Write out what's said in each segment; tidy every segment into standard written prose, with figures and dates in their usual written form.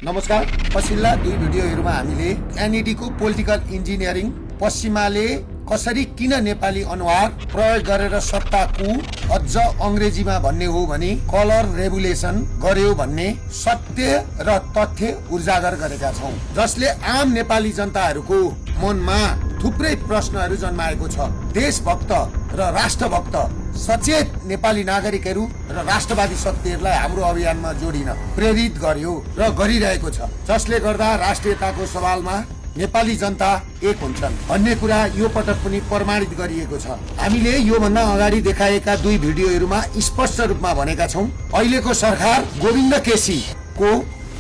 नमस्कार। पछिल्ला दुई भिडियोहरुमा हामीले एनईडी को पोलिटिकल इन्जिनियरिङ पश्चिमाले कसरी किन नेपाली अनुहार प्रयोग गरेर सत्ताको अझ अंग्रेजीमा भन्ने हो भने कलर रेभुलेसन गर्यो भन्ने सत्य र तथ्य उजागर गरेका छौं, जसले आम नेपाली जनताहरूको मनमा थुप्रै प्रश्नहरू जन्माएको छ। देशभक्त र राष्ट्रभक्त सचेत नेपाली नागरिकहरू र राष्ट्रवादी शक्तिहरूलाई हाम्रो अभियानमा जोडिन प्रेरित गर्यो र गरिरहेको छ, जसले गर्दा राष्ट्रियताको सवालमा नेपाली जनता एक हुन्छन् भन्ने कुरा यो पटक पनि प्रमाणित गरिएको छ। हामीले यो भन्दा अगाडि देखाएका दुई भिडियोहरुमा स्पष्ट रूपमा भनेका छौं, अहिलेको सरकार गोविन्द केसी को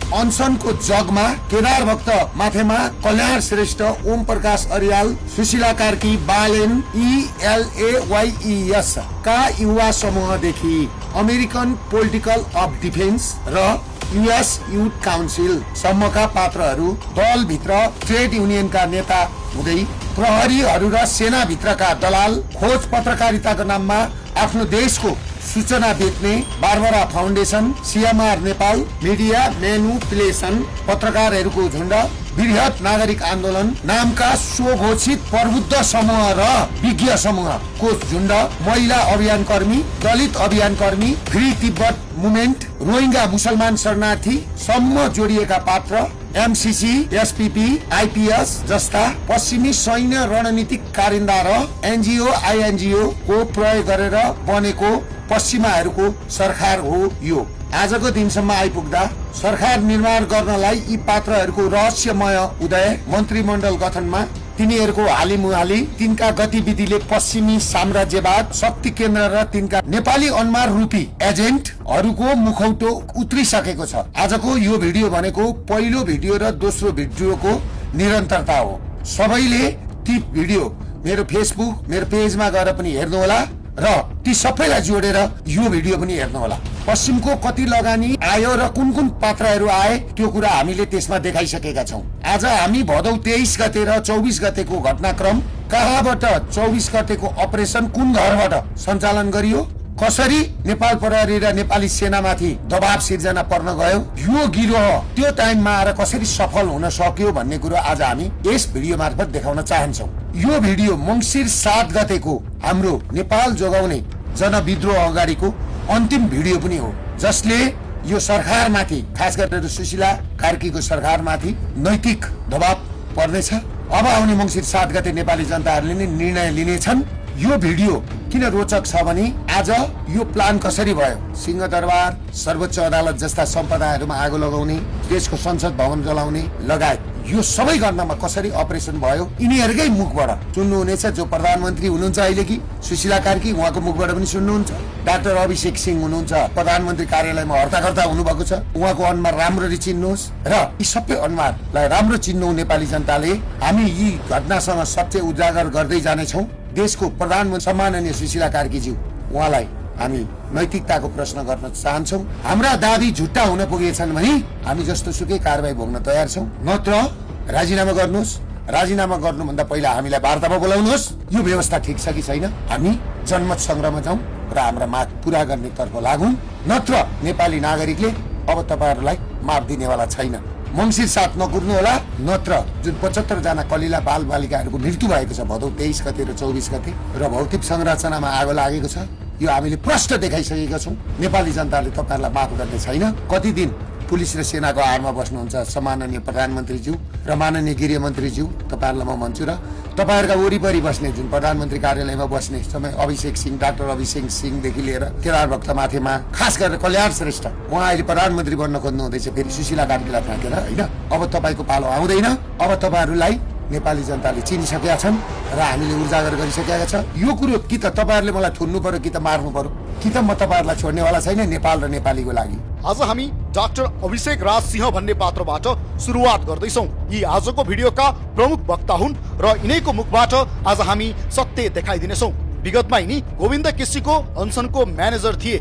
अनसनको जगमा केदार भक्त माथेमा कल्याण श्रेष्ठ, ओम प्रकाश अर्याल, सुशीला कार्की, बालेन ELAYES का युवा समूहदेखि अमेरिकन पोलिटिकल अफ डिफेन्स र US युथ काउन्सिल सम्मका पात्रहरू, दलभित्र ट्रेड युनियनका नेता हुँदै प्रहरीहरू र सेना भित्रका दलाल, खोज पत्रकारिताको नाममा आफ्नो देशको सूचना बेच्ने Barbara foundation, CMR Nepal, media manipulation, पत्रकारहरूको झुण्ड, वृहत नागरिक आन्दोलन नामका स्वघोषित प्रबुद्ध समूह र विज्ञ समूहको झुण्ड, महिला अभियान कर्मी, दलित अभियान कर्मी, फ्री तिब्बत मुभमेन्ट, रोहिंगा मुसलमान शरणार्थी सम्म जोडिएका पात्र, MCC, SPP, IPS जस्ता पश्चिमी सैन्य रणनीतिक कारिन्दा र NGO INGO को प्रयोग गरेर बनेको पश्चिमाहरूको सरकार हो यो। आजको दिनसम्म आइपुग्दा सरकार निर्माण गर्नलाई यी पात्रहरूको रहस्यमय उदय, मन्त्रीमण्डल गठनमा तिनीहरूको हालिमुहाली, तिनका गतिविधिले पश्चिमी साम्राज्यवाद शक्ति केन्द्र र तिनका नेपाली अनुहार रूपी एजेन्टहरूको मुखौटो उत्रिसकेको छ। आजको यो भिडियो भनेको पहिलो भिडियो र दोस्रो भिडियोको निरन्तरता हो। सबैले ती भिडियो मेरो फेसबुक, मेरो पेजमा गएर पनि हेर्नुहोला र ती सबैलाई जोडेर यो भिडियो पनि हेर्नुहोला। पश्चिमको कति लगानी आयो र कुन कुन पात्रहरू आए त्यो कुरा हामीले त्यसमा देखाइसकेका छौं। आज हामी भदौ 23 गते र 24 गतेको घटनाक्रम, कहाँबाट 24 गतेको अपरेसन कुन घरबाट सञ्चालन गरियो, कसरी नेपाल प्रहरी र नेपाली सेनामाथि दबाव सिर्जना पर्न गयो, यो गिरोह त्यो टाइममा आएर कसरी सफल हुन सक्यो भन्ने कुरो आज हामी यस भिडियो मार्फत देखाउन चाहन्छौं। यो भिडियो मंसिर 7 गतेको हाम्रो नेपाल जोगाउने जनविद्रोह अगाडिको अन्तिम भिडियो पनि हो, जसले यो सरकारमाथि, खास गरेर सुशीला कार्कीको सरकारमाथि नैतिक दबाव पर्नेछ। अब आउने मंसिर 7 गते नेपाली जनताहरूले नै निर्णय लिनेछन्। यो भिडियो किन रोचक छ भने आज यो प्लान कसरी भयो, सिंहदरबार, सर्वोच्च अदालत जस्ता सम्पदाहरूमा आगो लगाउने, देशको संसद भवन जलाउने लगायत यो सबै गर्नमा कसरी अपरेसन भयो यिनीहरूकै मुखबाट सुन्नुहुनेछ। जो प्रधानमन्त्री हुनुहुन्छ अहिले कि सुशीला कार्की, उहाँको मुखबाट पनि सुन्नुहुन्छ। डाक्टर अभिषेक सिंह हुनुहुन्छ, प्रधानमन्त्री कार्यालयमा हर्ताकर्ता हुनुभएको छ, उहाँको अनुहार राम्ररी चिन्नुहोस् र यी सबै अनुहारलाई राम्रो चिन्नु नेपाली जनताले। हामी यी घटनासँग सत्य उजागर गर्दै जानेछौँ। देशको प्रधानमन्त्री सम्माननीय सुशीला कार्कीज्यू, उहाँलाई हामी नैतिकताको प्रश्न गर्न चाहन्छौँ। हाम्रा दाबी झुट्टा हुन पुगेछन् भने हामी जस्तो सुकै कारबाही भोग्न तयार छौँ, नत्र राजीनामा गर्नुहोस्। राजीनामा गर्नुभन्दा पहिला हामीलाई वार्तामा बोलाउनुहोस्। यो व्यवस्था ठिक छ कि छैन, हामी जनमत संग्रहमा जाउँ र हाम्रा माग पूरा गर्ने तर्फ लागौँ, नत्र नेपाली नागरिकले अब तपाईहरुलाई माफ दिनेवाला छैन। मंसिर 7 नकुर्नु होला, नत्र जुन 75 जना कलिला बाल बालिकाहरूको मृत्यु भएको छ भदौ 23 गते र 24 गते र भौतिक संरचनामा आगो लागेको छ, यो हामीले प्रष्ट देखाइसकेका छौं। नेपाली जनताले तपाईहरुलाई माफ गर्ने छैन। कति दिन पुलिस र सेनाको आडमा बस्नुहुन्छ सम्माननीय प्रधानमन्त्रीज्यू र माननीय गृहमन्त्रीज्यू, तपाईहरुलाई म भन्छु र तपाईहरुका वरिपरि बस्ने जुन प्रधानमन्त्री कार्यालयमा बस्ने समय अभिषेक सिंह, डाक्टर अभिषेक सिंहदेखि लिएर केदार भक्त माथेमा, खास गरेर कल्याण श्रेष्ठ, उहाँ अहिले प्रधानमन्त्री बन्न खोज्नु हुँदैछ, फेरि सुशीला कार्कीलाई फ्याँकेर होइन। अब तपाईको पालो आउँदैन। अब तपाईहरुलाई नेपाली जनताले चिनिसकेका छन् र हामीले उजागर गरिसकेका छ। यो कुरो कि त तपाईहरुले मलाई थुन्नु पर्यो कि त मार्नु पर्यो, कि त म तपाईहरुलाई छोड्नेवाला छैन नेपाल र नेपालीको लागि। आज हामी डाक्टर अभिषेक राज सिंह भन्ने पात्रबाट सुरुवात गर्दैछौँ। यी आजको भिडियोका प्रमुख वक्ता हुन् र यिनैको मुखबाट आज हामी सत्य देखाइदिनेछौँ। विगतमा यिनी गोविन्द केसीको अनसनको म्यानेजर थिए।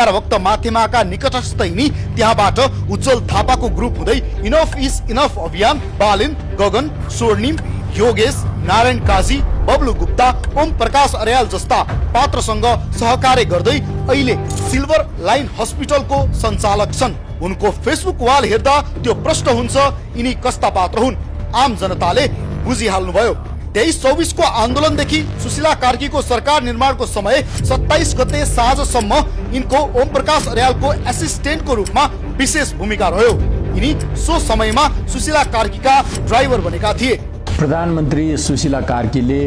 केदारभक्त माथेमाका निकटस्थ हिँडी त्यहाँबाट उज्जवल थापाको ग्रुप हुँदै इनफ इज इनफ अभियान बालिन, गगन, स्वर्णिम, योगेश, नारायण काजी, बब्लु गुप्ता, ओम प्रकाश अर्याल जस्ता पात्रसँग सहकार्य गर्दै अहिले सिल्भर लाइन हस्पिटलको सञ्चालक छन्। उनको फेसबुक वाल हेर्दा त्यो प्रश्न हुन्छ, यिनी कस्ता पात्र हुन्? आम जनताले बुझिहाल्नुभयो। 23-24 को आन्दोलनदेखि सुशीला कार्कीको सरकार निर्माणको समय 27 गते साँझसम्म यिनको ओम प्रकाश अर्यालको एसिस्टेन्टको रूपमा विशेष भूमिका रह्यो। यिनी सो समयमा सुशीला कार्कीका ड्राइभर बनेका थिए। प्रधानमन्त्री सुशीला कार्कीले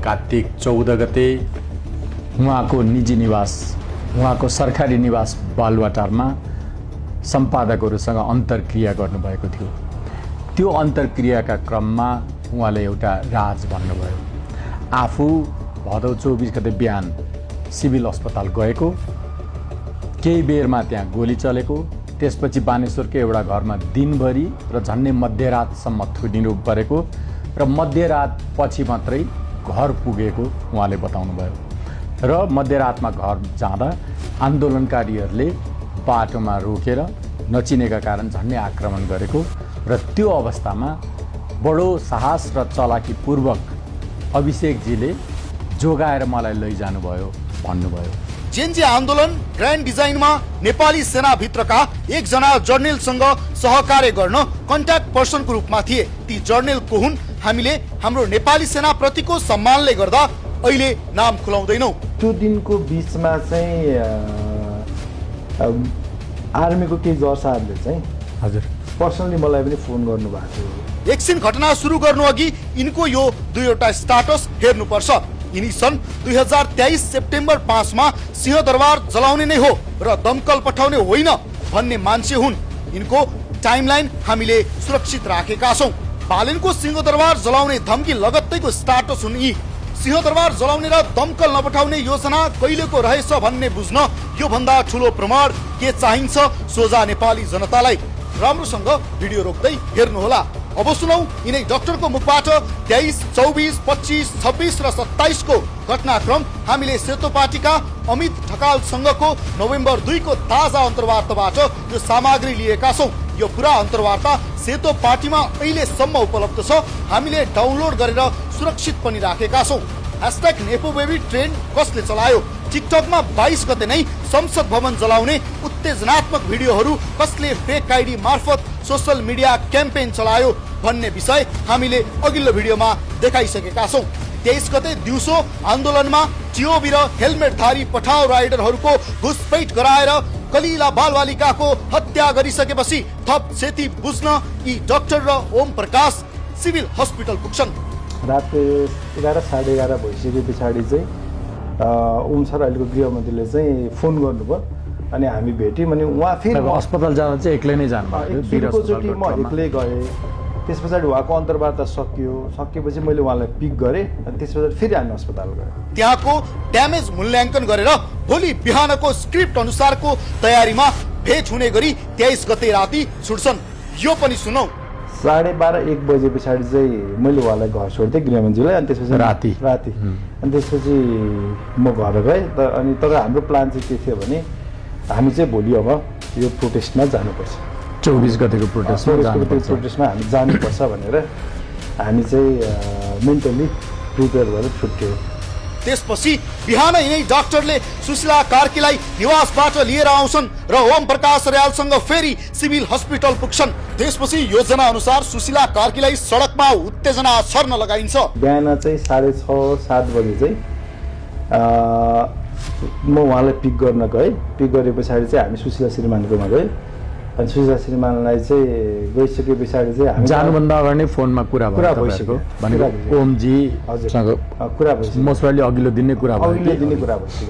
कार्तिक 14 गते उहाँको निजी निवास, उहाँको सरकारी निवास बालुवाटारमा सम्पादकहरूसँग अन्तर्क्रिया गर्नुभएको थियो। त्यो अन्तर्क्रियाका क्रममा उहाँले एउटा राज भन्नुभयो। आफू भदौ 24 गते बिहान सिभिल अस्पताल गएको, केही बेरमा त्यहाँ गोली चलेको, त्यसपछि बानेश्वरको एउटा घरमा दिनभरि र झन्डै मध्यरातसम्म थुनिनु परेको र मध्यरात पछि मात्रै घर पुगेको उहाँले बताउनुभयो। र मध्यरातमा घर जाँदा आन्दोलनकारीहरूले बाटोमा रोकेर नचिनेका कारण झन्डै आक्रमण गरेको र त्यो अवस्थामा बडो साहस र चलाकीपूर्वक अभिषेकजीले जोगाएर मलाई लैजानुभयो भन्नुभयो। जेएनजी आन्दोलन ग्रान्ड डिजाइनमा नेपाली सेनाभित्रका एकजना जर्नेलसँग सहकार्य गर्न कन्ट्याक्ट पर्सनको रूपमा थिए। ती जर्नेल को हुन् हामीले हाम्रो नेपाली सेना प्रतिको सम्मानले गर्दा अहिले नाम खुलाउँदैनौँ। त्यो दिनको बीचमा चाहिँ आर्मीको केही जर्साहरूले चाहिँ हजुर पर्सनली मलाई पनि फोन गर्नुभएको थियो। एकछिन घटना सुरु गर्नु अघि यिनको यो दुईवटा स्टाटस हेर्नुपर्छ। यिनी सन् 2023 सेप्टेम्बर 5 मा सिंहदरबार जलाउने नै हो र दमकल पठाउने होइन भन्ने मान्छे हुन्। यिनको टाइमलाइन हामीले सुरक्षित राखेका छौँ। बालेनको सिंहदरबार जलाउने धम्की लगत्तैको स्टाटस हुन् यी। सिंहदरबार जलाउने र दमकल नपठाउने योजना कहिलेको रहेछ भन्ने बुझ्न यो भन्दा ठुलो प्रमाण के चाहिन्छ? सोझा नेपाली जनतालाई राम्रोसँग भिडियो रोक्दै हेर्नुहोला। अब सुनौ यिनै डाक्टरको मुखबाट 23, 24, 25, 26 र 27 को घटनाक्रम हामीले सेतो पार्टीका अमित ढकालसँगको नोभेम्बर 2 को ताजा अन्तर्वार्ताबाट यो सामग्री लिएका छौँ। यो पुरा अन्तर्वार्ता सेतो पार्टीमा अहिलेसम्म उपलब्ध छ। हामीले डाउनलोड गरेर सुरक्षित पनि राखेका छौँ। #नेपोबेबी ट्रेन्ड कसले चलायो? टिकटकमा 22 गते नै संसद भवन जलाउने उत्तेजनात्मक भिडियोहरू कसले फेक आइडी मार्फत सोशल मिडिया क्याम्पेन चलायो भन्ने विषय हामीले अघिल्लो भिडियोमा देखाइसकेका छौँ। 23 गते दिउँसो आन्दोलनमा टिओबी र हेलमेटधारी पठाउ राइडरहरूको घुसपैठ गराएर कलिला बालबालिकाको हत्या गरिसकेपछि थप क्षति बुझ्न यी डाक्टर र ओम प्रकाश सिभिल हस्पिटल पुग्छन्। रात 11 साढे 11 भइसके पछाडि चाहिँ ओम सर अहिलेको गृहमन्त्रीले चाहिँ फोन गर्नुभयो अनि हामी भेट्यौँ। अनि उहाँ फेरि अस्पताल जाँदा चाहिँ एक्लै नै जानुभयो। म एक्लै गएँ। त्यस पछाडि उहाँको अन्तर्वार्ता सकिएपछि मैले उहाँलाई पिक गरेँ अनि त्यस पछाडि फेरि हामी अस्पताल गयौँ। त्यहाँको ड्यामेज मूल्याङ्कन गरेर भोलि बिहानको स्क्रिप्ट अनुसारको तयारीमा भेट हुने गरी 23 गते राति छुट्छन्। यो पनि सुनौ। 12:30-1 बजे पछाडि चाहिँ मैले उहाँलाई घर छोड्थेँ गृहमन्त्रीलाई। अनि त्यसपछि राति अनि त्यसपछि म घर गएँ। अनि तर हाम्रो प्लान चाहिँ के थियो भने हामी चाहिँ भोलि अब यो प्रोटेस्टमा जानुपर्छ। 24 गतेको प्रोटेस्टमा हामी जानुपर्छ भनेर हामी चाहिँ मेन्टली प्रिपेयर भएर छुट्यौँ। त्यसपछि बिहान यिनै डाक्टरले सुशीला कार्कीलाई निवासबाट लिएर आउँछन् र ओम प्रकाश अर्यालसँग फेरि सिभिल हस्पिटल पुग्छन्। त्यसपछि योजना अनुसार सुशीला कार्कीलाई सडकमा उत्तेजना छर्न लगाइन्छ। बिहान चाहिँ 6:30-7 बजे चाहिँ म उहाँलाई पिक गर्न गएँ। पिक गरे पछाडि चाहिँ हामी सुशीला श्रीमानकोमा गयौँ। अनि सुशीला श्रीमानलाई चाहिँ गइसके पछाडि चाहिँ हामी जानुभन्दा अगाडि नै फोनमा कुरा भइसक्यो भनेको ओमजीसँग कुरा भइसक्यो। मोस्टली अघिल्लो दिन नै कुरा भइसकेको थियो।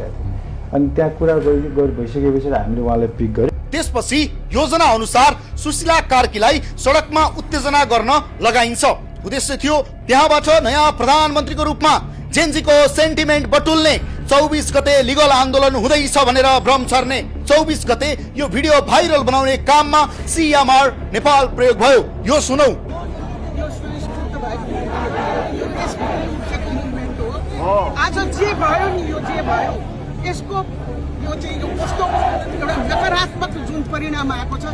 अनि त्यहाँ कुरा भइसके पछाडि हामीले उहाँलाई पिक गर्यौँ। त्यसपछि योजना अनुसार सुशीला कार्कीलाई सडकमा उत्तेजना गर्न लगाइन्छ। उद्देश्य थियो त्यहाँबाट नयाँ प्रधानमन्त्रीको रूपमा जेएनजीको सेन्टिमेन्ट बटुल्ने। 24 गते लिगल आन्दोलन हुँदैछ भनेर भ्रम छर्ने। 24 गते यो भिडियो भाइरल बनाउने काममा सीएमआर नेपाल प्रयोग भयो। यो सुनौ। आज जे भयो नि यो जे भयो यसको यो चाहिँ यो कस्तो एउटा नकारात्मक जुन परिणाम आएको छ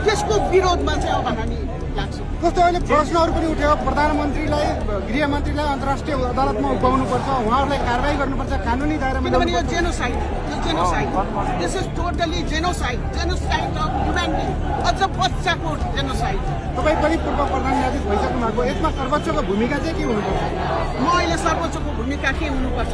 त्यसको विरोधमा चाहिँ अब हामी लाग्छौँ। जस्तो अहिले प्रश्नहरू पनि उठ्यो, प्रधानमन्त्रीलाई गृहमन्त्रीलाई अन्तर्राष्ट्रिय अदालतमा उभ्याउनुपर्छ, उहाँहरूलाई कारवाही गर्नुपर्छ, कानुनी दायरामा किनभने यो genocide, this is totally genocide of humanity, अझ बच्चाको जेनोसाइड। तपाईँ पनि पूर्व प्रधान न्यायाधीश भइसक्नु भएको, यसमा सर्वोच्चको भूमिका चाहिँ के हुनुपर्छ? म अहिले सर्वोच्चको भूमिका के हुनुपर्छ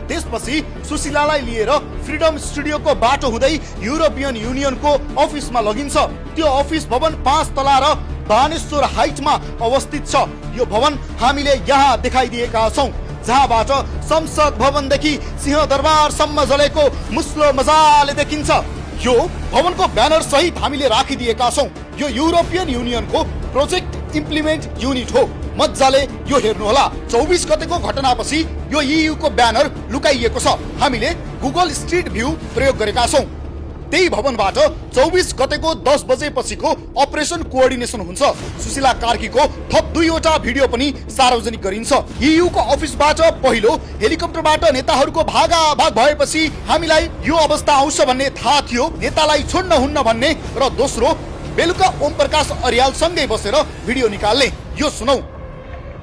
त्यसपछि सुशीलालाई लिएर फ्रिडम स्टुडियोको बाटो हुँदै युरोपियन युनियनको अफिसमा लगिन्छ। त्यो अफिस भवन 5 तला र बानेश्वर हाइटमा अवस्थित छ। यो भवन हामीले यहाँ देखाइदिएका छौँ, जहाँबाट संसद भवनदेखि सिंहदरबारसम्म जलेको मुस्लो मजाले देखिन्छ। यो भवनको ब्यानर सहित हामीले राखिदिएका छौँ। यो युरोपियन युनियनको प्रोजेक्ट इम्प्लिमेन्ट युनिट हो। मजाले यो हेर्नुहोला। 24 गतेको घटनापछि यो EU को ब्यानर लुकाइएको छ। हामीले गुगल स्ट्रिट भ्यू प्रयोग गरेका छौँ। त्यही भवनबाट 24 गतेको 10 बजेपछिको अपरेसन कोअर्डिनेसन हुन्छ। सुशीला कार्कीको थप 2वटा भिडियो पनि सार्वजनिक गरिन्छ। EU को अफिसबाट पहिलो हेलिकप्टरबाट नेताहरूको भागाभाग भएपछि हामीलाई यो अवस्था आउँछ भन्ने थाहा थियो, नेतालाई छोड्न हुन्न भन्ने, र दोस्रो बेलुका ओम प्रकाश अर्यालसँगै बसेर भिडियो निकाल्ने। यो सुनौ।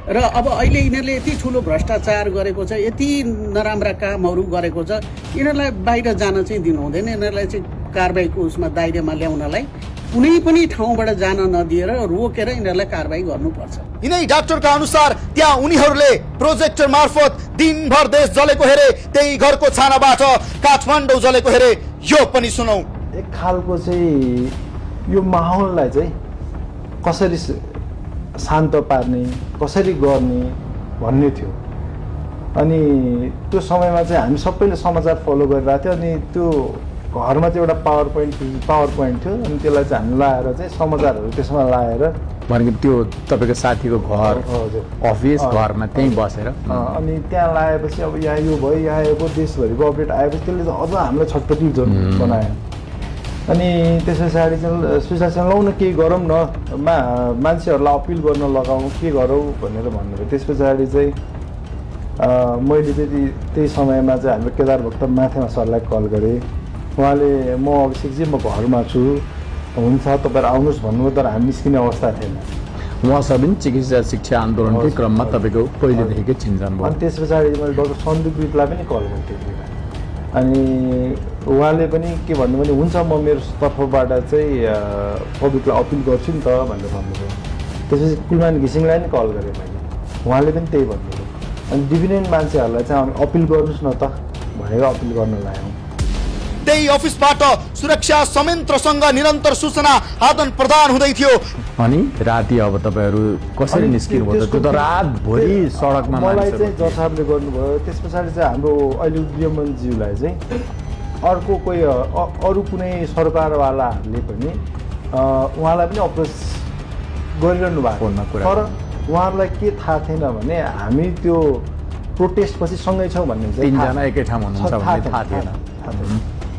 र अब अहिले यिनीहरूले यति ठुलो भ्रष्टाचार गरेको छ, यति नराम्रा कामहरू गरेको छ, यिनीहरूलाई बाहिर जान चाहिँ दिनु हुँदैन। यिनीहरूलाई चाहिँ कारबाहीको उसमा दायरामा ल्याउनलाई कुनै पनि ठाउँबाट जान नदिएर रोकेर यिनीहरूलाई कारबाही गर्नुपर्छ। यिनै डाक्टरका अनुसार त्यहाँ उनीहरूले प्रोजेक्टर मार्फत दिनभर देश जलेको हेरे, त्यही घरको छानाबाट काठमाडौँ जलेको हेरे। यो पनि सुनौ। एक खालको चाहिँ यो माहौललाई चाहिँ कसरी शान्त पार्ने, कसरी गर्ने भन्ने थियो। अनि त्यो समयमा चाहिँ हामी सबैले समाचार फलो गरिरहेको थियो। अनि त्यो घरमा चाहिँ एउटा पावर पोइन्ट थियो। अनि त्यसलाई चाहिँ हामी लाएर चाहिँ समाचारहरू त्यसमा लाएर भनेको त्यो तपाईँको साथीको घर, हजुर, अफिस, घरमा त्यहीँ बसेर अनि त्यहाँ लगाएपछि अब यहाँ यो भयो, यहाँ आएको देशभरिको अपडेट आएपछि त्यसले चाहिँ अझ हामीलाई छटपटी बनायो। अनि त्यस पछाडि चाहिँ सुशासन लौ न केही गरौँ न, मान्छेहरूलाई अपिल गर्न लगाउँ, के गरौँ भनेर भन्नुभयो। त्यस पछाडि चाहिँ मैले त्यही समयमा चाहिँ हाम्रो केदार भक्त माथेमा सरलाई कल गरेँ। उहाँले म अभिषेकजी म घरमा छु, हुन्छ तपाईँहरू आउनुहोस् भन्नुभयो, तर हामी निस्किने अवस्था थिएन। उहाँसँग पनि चिकित्सा शिक्षा आन्दोलनकै क्रममा तपाईँको पहिलेदेखिकै चिन्तन भयो। अनि त्यस पछाडि मैले डाक्टर सन्दीप विकलाई पनि कल गरेँ। अनि उहाँले पनि के भन्नुभयो भने हुन्छ म मेरो तर्फबाट चाहिँ पब्लिकलाई अपिल गर्छु नि त भनेर भन्नुभयो। त्यसपछि कुलमान घिसिङलाई पनि कल गरेँ मैले, उहाँले पनि त्यही भन्नुभयो। अनि डिभिडेन्ट मान्छेहरूलाई चाहिँ अपिल गर्नुहोस् न त भनेर अपिल गर्न लाग्यौँ। त्यही अफिसबाट सुरक्षा संयन्त्रसँग निरन्तर सूचना आदान प्रदान हुँदै थियो। अनि राति अब तपाईँहरू कसरी निस्किनु भयो? त्यो त रातभरि सडकमा मलाई चाहिँ जज साहबले गर्नुभयो। त्यस पछाडि चाहिँ हाम्रो अहिले गृहमन्त्रीज्यूलाई चाहिँ अर्को कोही अरू कुनै सरकारवालाहरूले पनि उहाँलाई पनि अप्रोच गरिरहनु भएको, तर उहाँहरूलाई के थाहा थिएन भने हामी त्यो प्रोटेस्टपछि सँगै छौँ भन्ने चाहिँ तीनजना एकै ठाउँ हुनुहुन्छ भन्ने थाहा थिएन।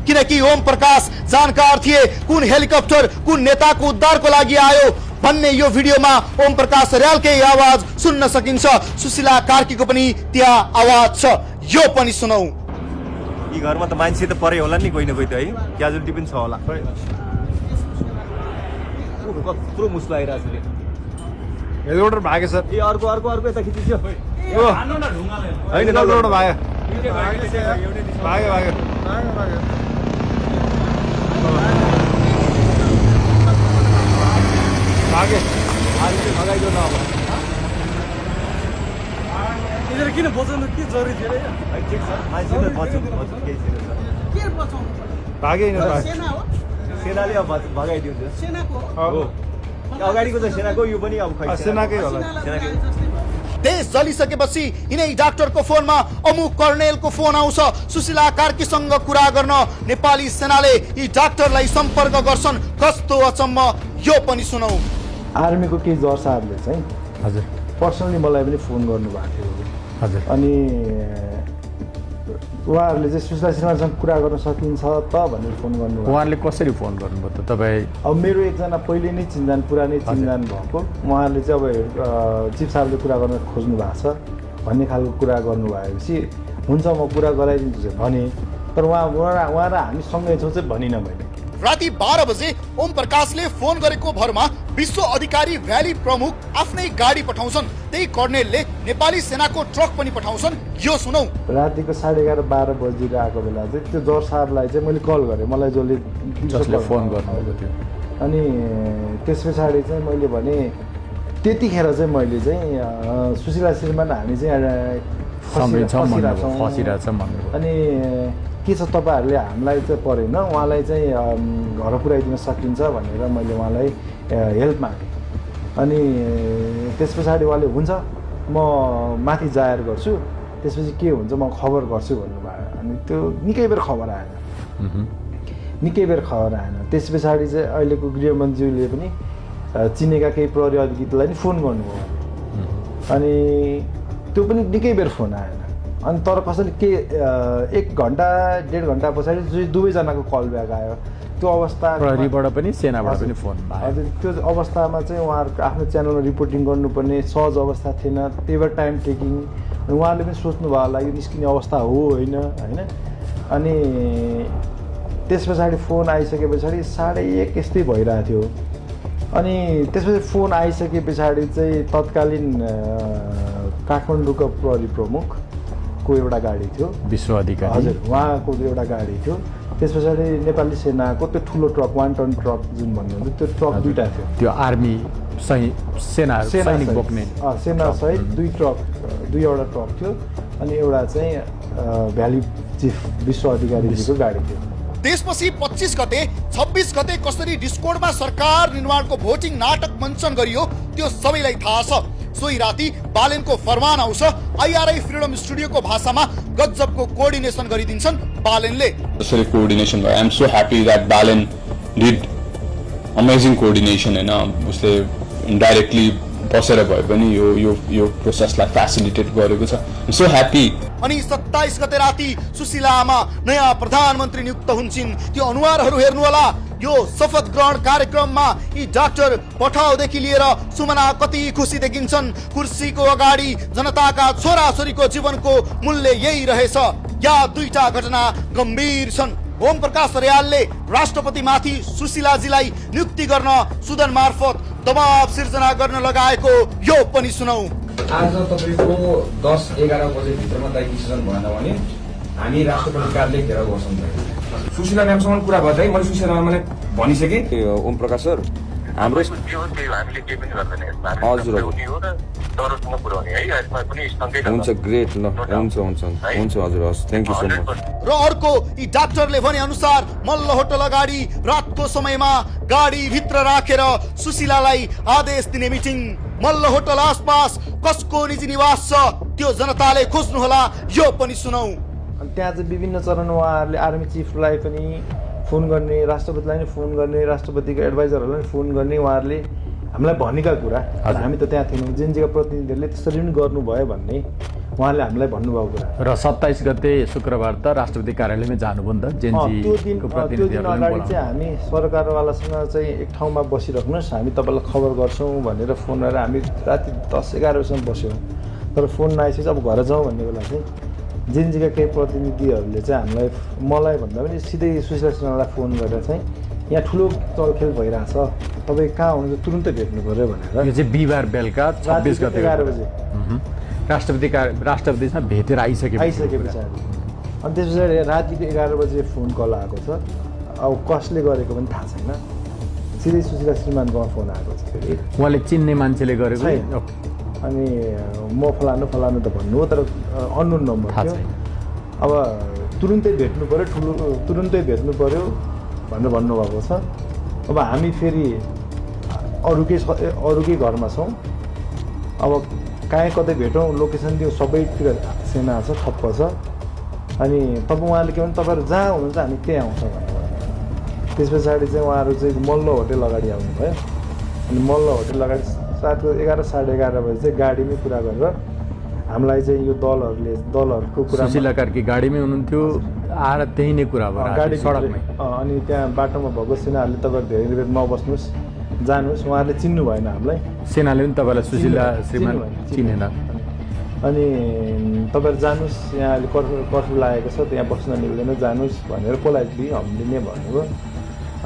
किनकि ओम प्रकाश जानकार थिए कुन हेलिकप्टर कुन नेताको उद्धारको लागि आयो भन्ने। यो भिडियोमा ओम प्रकाश अर्यालकै आवाज सुन्न सकिन्छ। सुशीला कार्कीको पनि त्यहाँ आवाज छ। यो पनि सुनौ। यी घरमा त मान्छे त परे होला नि, कोही न कोही त, है क्याजुअलिटी पनि छ होला। पुरो मुस्लो आइरहेको छ। हेलिकप्टर भाग्यो सर। ए अर्को अर्को अर्को यता खिचिन्छ होइन, हेलिकप्टर भाग्यो भाग्यो किन बचाउनु के जरुरी थियो? ठिक छ, मान्छे त बचाउनु केही छैन। के बचाउनु भागेन सेना हो, सेनाले अब भगाइदिन्छ। सेनाको अगाडिको त सेनाको, यो पनि अब खै सेनाकै होला। देश जलिसकेपछि यिनै डाक्टरको फोनमा अमुक कर्णेलको फोन आउँछ। सुशीला कार्कीसँग कुरा गर्न नेपाली सेनाले यी डाक्टरलाई सम्पर्क गर्छन्। कस्तो अचम्म, यो पनि सुनौ। आर्मीको केही जज साहबले चाहिँ हजुर पर्सनली मलाई पनि फोन गर्नुभएको थियो। हजुर अनि उहाँहरूले चाहिँ सुशीला श्रीमानसँग कुरा गर्न सकिन्छ त भनेर फोन गर्नुभयो। उहाँले कसरी फोन गर्नुभयो त तपाईँ? अब मेरो एकजना पहिले नै चिन्जान, पुरानै चिन्जान भएको, उहाँहरूले चाहिँ अब चिफ साहबले कुरा गर्न खोज्नु भएको छ। भन्ने खालको कुरा गर्नुभएपछि हुन्छ म कुरा गराइदिन्छु चाहिँ भने, तर उहाँ र हामी सँगै छौँ चाहिँ भनिनँ मैले। राति 12 बजे ओम प्रकाशले फोन गरेको भरमा विश्व अधिकारी भ्याली प्रमुख आफ्नै गाडी पठाउँछन्। त्यही कर्णेलले नेपाली सेनाको ट्रक पनि पठाउँछन्। यो सुनौ। रातिको 11:30-12 बजीतिर आएको बेला चाहिँ त्यो जर साहबलाई चाहिँ मैले कल गरेँ, मलाई जसले फोन गर्नुभएको थियो। अनि त्यस पछाडि चाहिँ मैले भने त्यतिखेर चाहिँ मैले चाहिँ सुशीला श्रीमान हामी चाहिँ फसिरहेछ भन्नुभयो। अनि के छ तपाईँहरूले हामीलाई चाहिँ परेन, उहाँलाई चाहिँ घर पुर्याइदिन सकिन्छ भनेर मैले उहाँलाई हेल्प मागेँ। अनि त्यस पछाडि उहाँले हुन्छ म माथि जाहेर गर्छु, त्यसपछि के हुन्छ म खबर गर्छु भन्नुभयो। अनि त्यो निकै बेर खबर आएन। त्यस पछाडि चाहिँ अहिलेको गृहमन्त्रीले पनि चिनेका केही प्रहरी अधिकृतलाई नि फोन गर्नुभयो। अनि त्यो पनि निकै बेर फोन आएन। अनि तर कसैले के 1 घन्टा 1.5 घन्टा पछाडि दुवैजनाको कल ब्याक आयो। त्यो अवस्था प्रहरीबाट पनि सेनाबाट पनि फोन आयो। हजुर, त्यो अवस्थामा चाहिँ उहाँहरूको आफ्नो च्यानलमा रिपोर्टिङ गर्नुपर्ने सहज अवस्था थिएन, त्यही भएर टाइम टेकिङ। अनि उहाँले पनि सोच्नु भयो होला यो निस्किने अवस्था हो होइन। अनि त्यस पछाडि फोन आइसके पछाडि 1:30 यस्तै भइरहेको थियो। अनि त्यसपछि फोन आइसके पछाडि चाहिँ तत्कालीन काठमाडौँको प्रहरी प्रमुखको एउटा गाडी थियो, विश्व अधिकारी। हजुर, उहाँको एउटा गाडी थियो। त्यस पछाडि नेपाली सेनाको त्यो ठुलो ट्रक 1 टन ट्रक जुन भन्नुहुन्छ त्यो ट्रक 2टा थियो। त्यो आर्मी सैनिक बोक्ने सेना सहित 2वटा ट्रक थियो। अनि एउटा चाहिँ भ्याली चिफ विश्व अधिकारीको गाडी थियो। त्यसपछि 25 गते 26 गते कसरी डिस्कोर्डमा सरकार निर्माणको भोटिङ नाटक मञ्चन गरियो त्यो सबैलाई थाहा छ। सोही राति बालेनको फरमान आउँछ। आइआरआई फ्रिडम स्टुडियोको भाषामा गजबको कोअर्डिनेसन गरिदिन्छन् बालेनले। त्यसरी कोअर्डिनेसन भयो। I am so happy that Balen did amazing coordination हैन। उसले इन्डाइरेक्टली बसेर भए पनि यो प्रोसेसलाई फेसिलिटेट गरेको छ। I am so happy. अनि 27 गते राति सुशीला आमा नयाँ प्रधानमन्त्री नियुक्त हुन्छन्। त्यो अनुहारहरू हेर्नु होला। यो शपथ ग्रहण कार्यक्रममा यी डाक्टर पठाउदेखि लिएर सुमना कति खुसी देखिन्छन्। कुर्सीको अगाडि जनताका छोराछोरीको जीवनको मूल्य यही रहेछ। या दुईटा घटना गम्भीर छन्। ओम प्रकाश अर्यालले राष्ट्रपतिमाथि सुशीलाजीलाई नियुक्ति गर्न सुदन मार्फत दबाव सिर्जना गर्न लगाएको यो पनि सुनौ। आज तपाईँको 10-11 बजे भित्रमा दाइ डिसिजन भएन भने हामी राष्ट्रपति कार्यालय घेराउ गर्छौँ। सुशीला म्यामसँग कुरा गर्दै मैले सुशीला म्यामलाई भनिसकेँ, ओम प्रकाश सर हाम्रो हजुर हुन्छ ग्रेट ल हुन्छ हजुर हस् थ्याङ्क यू सो मच। र अर्को यी डाक्टरले भने अनुसार मल्ल होटल अगाडि रातको समयमा गाडी भित्र राखेर सुशीलालाई आदेश दिने मिटिङ। मल्ल होटल आसपास कसको निजी निवास छ त्यो जनताले खोज्नुहोला। यो पनि सुनौ। अनि त्यहाँ चाहिँ विभिन्न चरणमा उहाँहरूले आर्मी चिफलाई पनि फोन गर्ने, राष्ट्रपतिलाई पनि फोन गर्ने, राष्ट्रपतिको एडभाइजरहरूलाई पनि फोन गर्ने। उहाँहरूले हामीलाई भनेका कुरा हामी त त्यहाँ थिएनौँ। जेएनजीका प्रतिनिधिहरूले त्यसरी पनि गर्नुभयो भन्ने उहाँले हामीलाई भन्नुभएको कुरा। र 27 गते शुक्रबार त राष्ट्रपति कार्यालयमै जानुभयो नि त जेएनजीको प्रतिनिधिहरूले अगाडि चाहिँ हामी सरकारवालासँग चाहिँ एक ठाउँमा बसिराख्नुहोस्, हामी तपाईँलाई खबर गर्छौँ भनेर फोन गरेर हामी राति 10-11 बजीसम्म बस्यौँ। तर फोन नआइसकेपछि अब घर जाउँ भन्ने बेला चाहिँ जेएनजीका केही प्रतिनिधिहरूले चाहिँ मलाई भन्दा पनि सिधै सुशीला सिन्हालाई फोन गरेर चाहिँ यहाँ ठुलो चलखेल भइरहेछ, तपाईँ कहाँ हुनुहुन्छ तुरुन्तै भेट्नु पऱ्यो भनेर। यो चाहिँ बिहिबार बेलुका 26 गते 11 बजे राष्ट्रपतिसँग भेटेर आइसके पछाडि अनि त्यस पछाडि रातिको 11 बजे फोन कल आएको छ। अब कसले गरेको पनि थाहा छैन, सिधै सुशीला श्रीमानकोमा फोन आएको छ। फेरि उहाँले चिन्ने मान्छेले गरेको अनि म फलानु त भन्नु हो, तर अननोन नम्बर थियो। अब तुरुन्तै भेट्नु पऱ्यो भनेर भन्नुभएको छ। अब हामी फेरि अरूकै घरमा छौँ। अब कहीँ कतै भेटौँ, लोकेसन दिउँ, सबैतिर सेना छ, ठप्प छ। अनि उहाँले के भने तपाईँहरू जहाँ हुनुहुन्छ हामी त्यहीँ आउँछौँ भन्नुभयो। त्यस पछाडि चाहिँ उहाँहरू चाहिँ मल्ल होटेल अगाडि आउनुभयो। अनि मल्ल होटेल अगाडि रातको 11-11:30 बजी चाहिँ गाडीमै कुरा गरेर हामीलाई चाहिँ यो दलहरूको कुरा सुशीला कार्की गाडीमै हुनुहुन्थ्यो, आएर त्यही नै कुरा भयो गाडी सडकमै। अनि त्यहाँ बाटोमा भएको सेनाहरूले तपाईँहरू धेरै बेर नबस्नुहोस्, जानुहोस्। उहाँहरूले चिन्नु भएन हामीलाई। सेनाले पनि तपाईँलाई सुशीला श्रीमान चिनेन। अनि तपाईँहरू जानुहोस् यहाँ अहिले कर्फ्यू लागेको छ त्यहाँ बस्न मिल्दैन जानुहोस् भनेर पोलाइटली हामीले नै भन्नुभयो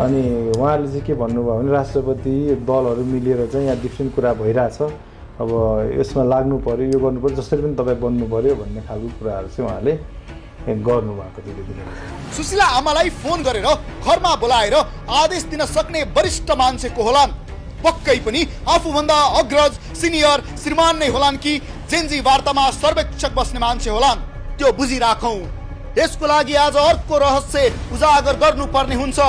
अनि उहाँहरूले चाहिँ के भन्नुभयो भने राष्ट्रपति दलहरू मिलेर चाहिँ यहाँ डिफ्रेन्ट कुरा भइरहेछ अब यसमा लाग्नु पर्यो यो गर्नु पर्यो जसरी पनि तपाईँ बन्नु पर्यो भन्ने खालको कुराहरू चाहिँ उहाँले गर्नुभएको थियो। सुशीला आमालाई फोन गरेर घरमा बोलाएर आदेश दिन सक्ने वरिष्ठ मान्छे को होलान्? पक्कै पनि आफूभन्दा अग्रज सिनियर श्रीमान नै होलान् कि जेन्जी वार्तामा सर्वेक्षक बस्ने मान्छे होलान्? त्यो बुझिराखौँ। यसको लागि आज अर्को रहस्य उजागर गर्नुपर्ने हुन्छ।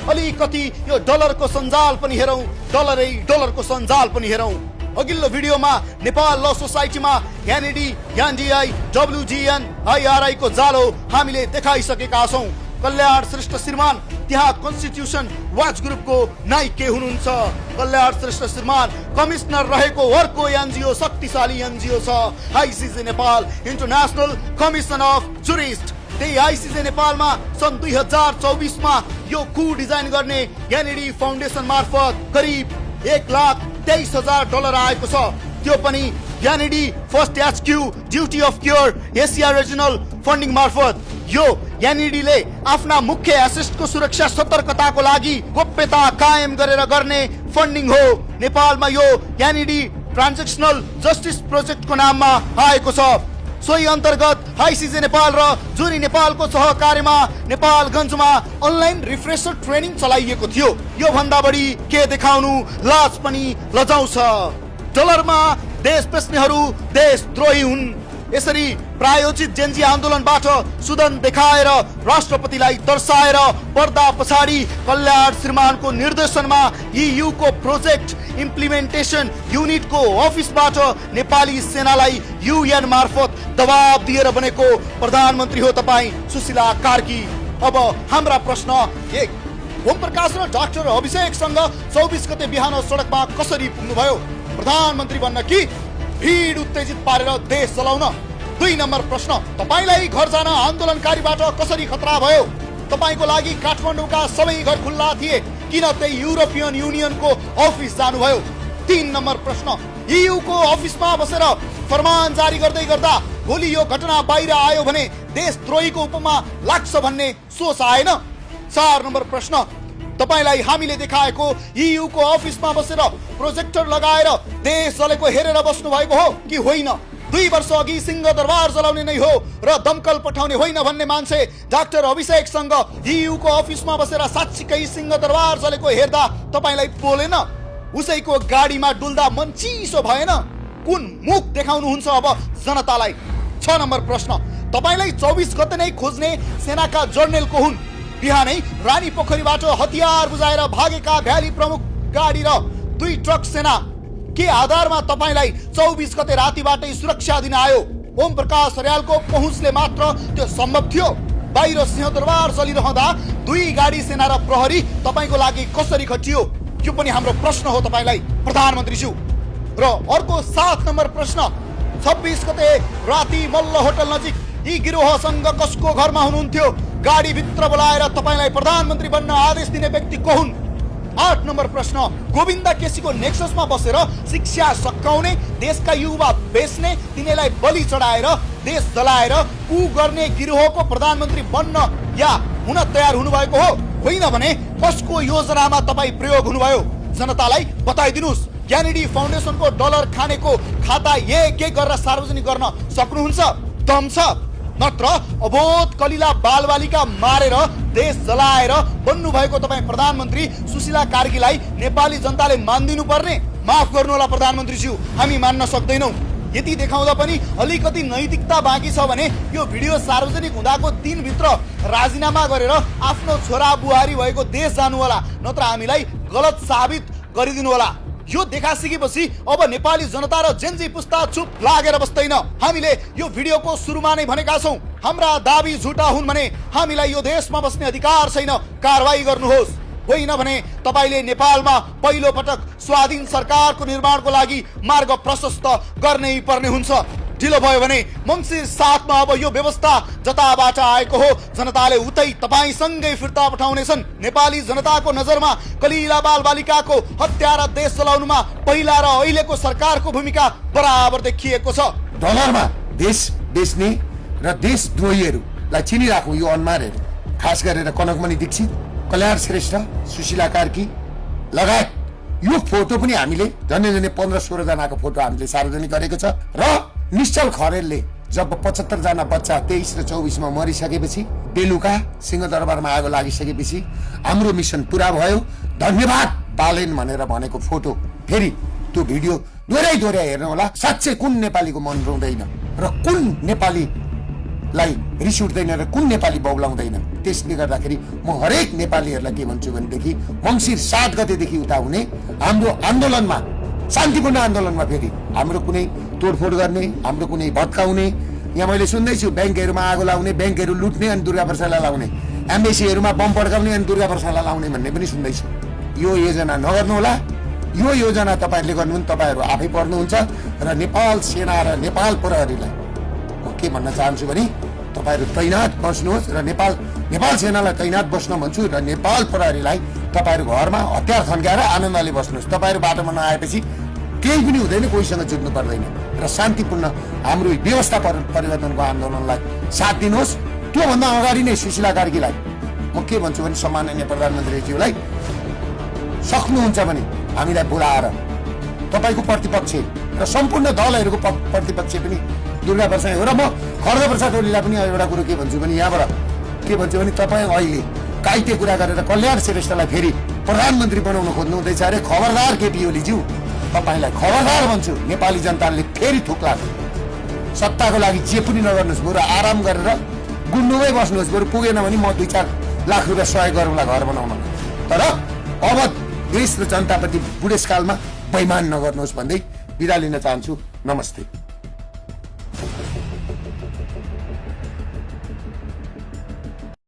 अलिकति यो डलरको सञ्जाल पनि हेरौँ, डलरको सञ्जाल पनि हेरौँ। अघिल्लो भिडियोमा नेपाल ल सोसाइटीमा यानेडी, यानडीआई, WGN, IRI को जालो हामीले देखाइसकेका छौँ। कल्याण श्रेष्ठ श्रीमान त्यहाँ कन्स्टिट्युसन वाच ग्रुपको नायिके हुनुहुन्छ। कल्याण श्रेष्ठ श्रीमान कमिश्नर रहेको अर्को एनजिओ शक्तिशाली एनजिओ छ ICJ Nepal, international commission of jurist. त्यही ICJ नेपालमा सन् 2024 यो कु डिजाइन गर्ने यानेडी फाउन्डेसन मार्फत करिब $1,23,000 आएको छ। त्यो पनि यानेडी first HQ duty of care Asia regional funding मार्फत। यो यानेडीले आफ्ना मुख्य एसेटको सुरक्षा सतर्कताको लागि गोप्यता कायम गरेर गर्ने फन्डिङ हो। नेपालमा यो यानेडी ट्रान्जेक्सनल जस्टिस प्रोजेक्टको नाममा आएको छ। सोही अन्तर्गत ICJ नेपाल र जुरी नेपालको सहकार्यमा नेपालगञ्जमा अनलाइन रिफ्रेसर ट्रेनिङ चलाइएको थियो। यो भन्दा बढी के देखाउनु, लाज पनि लजाउँछ। डलरमा देश बेच्नेहरू देशद्रोही हुन्। यसरी प्रायोजित जेन्जी आन्दोलनबाट सुदन देखाएर राष्ट्रपतिलाई तर्साएर पर्दा पछाडि कल्याण श्रीमानको निर्देशनमा EU को प्रोजेक्ट इम्प्लिमेन्टेसन युनिटको अफिसबाट नेपाली सेनालाई UN मार्फत दबाब दिएर बनेको प्रधानमन्त्री हो तपाईँ सुशीला कार्की। अब हाम्रा प्रश्न एक, ओम प्रकाश र डाक्टर अभिषेकसँग 24 गते बिहान सडकमा कसरी पुग्नुभयो? प्रधानमन्त्री बन्न कि भिड उत्तेजित पारेर देश चलाउन? 2 नम्बर प्रश्न, तपाईलाई घर जान आन्दोलनकारीबाट कसरी खतरा भयो? तपाईको लागि काठमाडौँका सबै घर खुल्ला थिए, किन त्यही युरोपियन युनियनको अफिस जानुभयो? 3 नम्बर प्रश्न, EU को अफिसमा बसेर फरमान जारी गर्दै गर्दा भोलि यो घटना बाहिर आयो भने देशद्रोहीको उपमा लाग्छ भन्ने सोच आएन? 4 नम्बर प्रश्न, तपाईलाई हामीले देखाएको EU को अफिसमा बसेर प्रोजेक्टर लगाएर देश जलेको हेरेर बस्नु भएको हो कि होइन? 2 वर्ष अघि सिंहदरबार जलाउने नै हो र दमकल पठाउने होइन भन्ने मान्छे डाक्टर अभिषेकसँग EU को अफिसमा बसेर साच्चीकै सिंहदरबार जलेको हेर्दा तपाईलाई बोलेन? उसैको गाडीमा डुल्दा मन चिसो भएन? कुन मुख देखाउनुहुन्छ अब जनतालाई? 6 नम्बर प्रश्न, तपाईलाई 24 गते नै खोज्ने सेनाका जर्नल को हुन्? बिहानै रानी पोखरीबाट हतियार बुझाएर भागेका भ्याली प्रमुख गाडी र 2 ट्रक सेना के आधारमा तपाईलाई 24 गते रातिबाटै सुरक्षा दिन आयो? ओम प्रकाश अर्यालको पहुँचले मात्र त्यो सम्भव थियो। बाहिर सिंहदरबार चलिरहँदा 2 गाडी सेना र प्रहरी तपाईको लागि कसरी खटियो? यो पनि हाम्रो प्रश्न हो तपाईलाई प्रधानमन्त्रीज्यू। र अर्को 7 नम्बर प्रश्न, 26 गते राति मल्ल होटल नजिक यी गिरोहसँग कसको घरमा हुनुहुन्थ्यो? गाडी भित्र बोलाएर तपाईलाई प्रधानमन्त्री बन्न आदेश दिने व्यक्ति को हुन्? 8 नम्बर प्रश्न, गोविन्दा केसीको नेक्ससमा बसेर शिक्षा सकाउने, देशका युवा बेच्ने, तिनीलाई बलि चढाएर देश जलाएर कु गर्ने गिरोहको प्रधानमन्त्री बन्न या हुन तयार हुनुभएको हो? होइन भने कसको योजनामा तपाईँ प्रयोग हुनुभयो? जनतालाई बताइदिनुहोस्। यानेडी फाउन्डेसनको डलर खानेको खाता एक गरेर सार्वजनिक गर्न सक्नुहुन्छ? दम छ? नत्र अबोध कलिला बालबालिका मारेर देश जलाएर बन्नु भएको तपाईँ प्रधानमन्त्री सुशीला कार्कीलाई नेपाली जनताले मान्दिनु पर्ने? माफ गर्नु होला प्रधानमन्त्रीज्यू, हामी मान्न सक्दैनौँ। यति देखाउँदा पनि अलिकति नैतिकता बाँकी छ भने यो भिडियो सार्वजनिक हुँदाको दिनभित्र राजीनामा गरेर आफ्नो छोरा बुहारी भएको देश जानु होला, नत्र हामीलाई गलत साबित गरिदिनु होला। यो देखासिकेपछि अब नेपाली जनता र जेन्जी पुस्ता चुप लागेर बस्दैन। हामीले यो भिडियोको सुरुमा नै भनेका छौँ, हाम्रा दाबी झुटा हुन् भने हामीलाई यो देशमा बस्ने अधिकार छैन, कारवाही गर्नुहोस्। होइन भने तपाईले नेपालमा पहिलो पटक स्वाधीन सरकारको निर्माणको लागि मार्ग प्रशस्त गर्नै पर्ने हुन्छ। ढिलो भयो भने मङ्सिर 7 मा अब यो व्यवस्था जताबाट आएको हो जनताले उतै तपाईसँगै फिर्ता पठाउनेछन्। नेपाली जनताको नजरमा कलिला बालबालिकाको हत्या र देश चलाउनुमा पहिला र अहिलेको सरकारको भूमिका बराबर देखिएको छ। डलरमा देश बेच्ने र देशद्रोहीहरूलाई चिनिराखौँ यो अनुहारहरू, खास गरेर कनकमणि दीक्षित, कल्याण श्रेष्ठ, सुशीला कार्की लगायत यो फोटो पनि हामीले झन्डै 15-16 जनाको फोटो हामीले सार्वजनिक गरेको छ। र निश्चल खरेलले जब 75 जना बच्चा 23 र 24 मा मरिसकेपछि बेलुका सिंहदरबारमा आगो लागिसकेपछि हाम्रो मिसन पुरा भयो, धन्यवाद बालेन भनेर भनेको फोटो फेरि त्यो भिडियो दोहोऱ्याइ हेर्नु होला। साँच्चै कुन नेपालीको मन रुँदैन र कुन नेपालीलाई रिस उठ्दैन र कुन नेपाली बौलाउँदैन। त्यसले गर्दाखेरि म हरेक नेपालीहरूलाई के भन्छु भनेदेखि मङ्सिर 7 गतेदेखि उता हुने हाम्रो आन्दोलनमा, शान्तिपूर्ण आन्दोलनमा फेरि हाम्रो कुनै तोडफोड गर्ने, हाम्रो कुनै भत्काउने, यहाँ मैले सुन्दैछु ब्याङ्कहरूमा आगो लाउने, ब्याङ्कहरू लुट्ने अनि दुर्गा प्रसादलाई लाउने, एम्बेसीहरूमा बम पड्काउने अनि दुर्गा प्रसादलाई लाउने भन्ने पनि सुन्दैछु। यो योजना नगर्नु होला। यो योजना तपाईँहरूले गर्नु भने तपाईँहरू आफै पर्नुहुन्छ। र नेपाल सेना र नेपाल प्रहरीलाई म के भन्न चाहन्छु भने तपाईँहरू तैनात बस्नुहोस् र नेपाल सेनालाई तैनात बस्न भन्छु र नेपाल प्रहरीलाई तपाईँहरू घरमा हतियार थन्काएर आनन्दले बस्नुहोस्। तपाईँहरू बाटोमा नआएपछि केही पनि हुँदैन, कोहीसँग जुट्नु पर्दैन र शान्तिपूर्ण हाम्रो व्यवस्था परिवर्तनको आन्दोलनलाई साथ दिनुहोस्। त्योभन्दा अगाडि नै सुशीला कार्कीलाई म के भन्छु भने सम्माननीय प्रधानमन्त्रीज्यूलाई सक्नुहुन्छ भने हामीलाई बोलाएर तपाईँको प्रतिपक्ष र सम्पूर्ण दलहरूको प्रतिपक्ष पनि दुर्गा प्रसाद हो र म खड्ग प्रसाद ओलीलाई पनि एउटा कुरो के भन्छु भने यहाँबाट के भन्छु भने तपाईँ अहिले काइते कुरा गरेर कल्याण श्रेष्ठलाई फेरि प्रधानमन्त्री बनाउन खोज्नु हुँदैछ अरे। खबरदार केपी ओलीज्यू, तपाईँलाई खबरदार भन्छु, नेपाली जनताले फेरि थुक्ला। सत्ताको लागि जे पनि नगर्नुहोस्, बरु आराम गरेर गुन्डुमै बस्नुहोस्। बरु पुगेन भने म 2-4 लाख रुपियाँ सहयोग गरौँला घर बनाउन। तर अब देश र जनताप्रति बुढेसकालमा बैमान नगर्नुहोस् भन्दै बिदा लिन चाहन्छु। नमस्ते।